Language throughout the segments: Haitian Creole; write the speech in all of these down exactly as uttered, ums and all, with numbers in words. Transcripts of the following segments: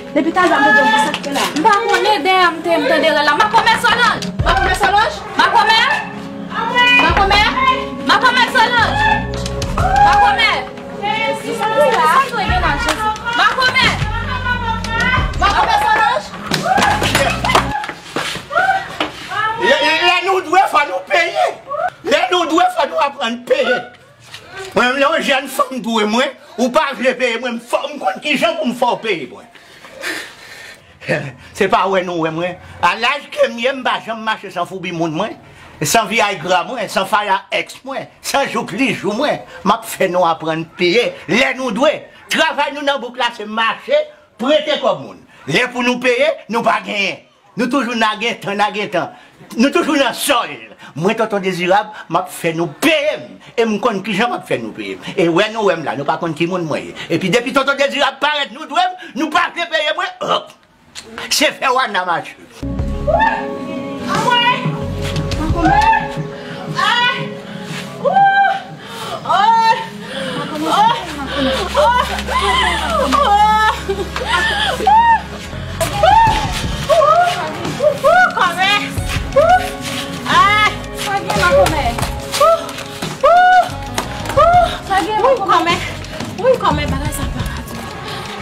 Depi talè m te di w sa k fè la. M pa konnen, dèyè m te, m tande rèl la. Makomè Solanj! Makomè Solanj! Makomè! Makomè! Makomè Solanj! Makomè! Makomè! Makomè Solanj! Lè, lè, lè nou dwe, fò nou peye. Lè nou dwe, fò nou aprann peye. Mwen menm, lè yon jèn fanm dwe mwen, ou pa vle peye mwen, m fò, m konn kijan pou m fè w peye mwen. Se pa wè nou wè mwen. A laj ke m ye, m pa janm mache san foubi moun mwen, san Viagra mwen, san Faya X mwen, san jouk lijou mwen. M ap fè nou aprann peye lè nou dwe. Travay nou nan bouk la, se mache, prete kòb moun. Lè pou nou peye, nou pa genyen. Nou toujou nan gentan, nan gentan. Nou toujou nan sòl. Mwen, Tonton Dezirab, m ap fè nou peye m. E m konn kijan m ap fè nou peye m. E wè nou wè m la, nou pa konn ki moun mwen ye. Epi depi Tonton Dezirab parèt, nou dwe m, nou pa vle peye mwen. Hop. Se fè w a nan mache. Anmwey! Anmwey! Ay! Wouy! Ay! Ay! Ay! Ay! Wouy! Wouy! Wouy! Wouy! Kòmè! Wouy! Ay! Sa gen la, kòmè? Wouy! Wouy! Wouy! Sa gen la, kòmè? Wouy, kòmè, bagay sa pa ka tou.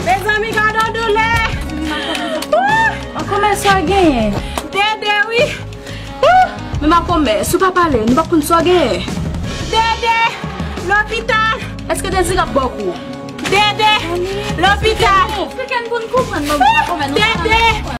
Mezanmi, gade yon doulè. Wouy! Makomè, sa genyen? Dede, wi. Men makomè, si w pa pale, nou p ap konn sa w genyen. Dede, lopital. Èske Dezirab ba w kou? Dede, lopital. Fè kè n konn konprann, makomè, nou pa Dede,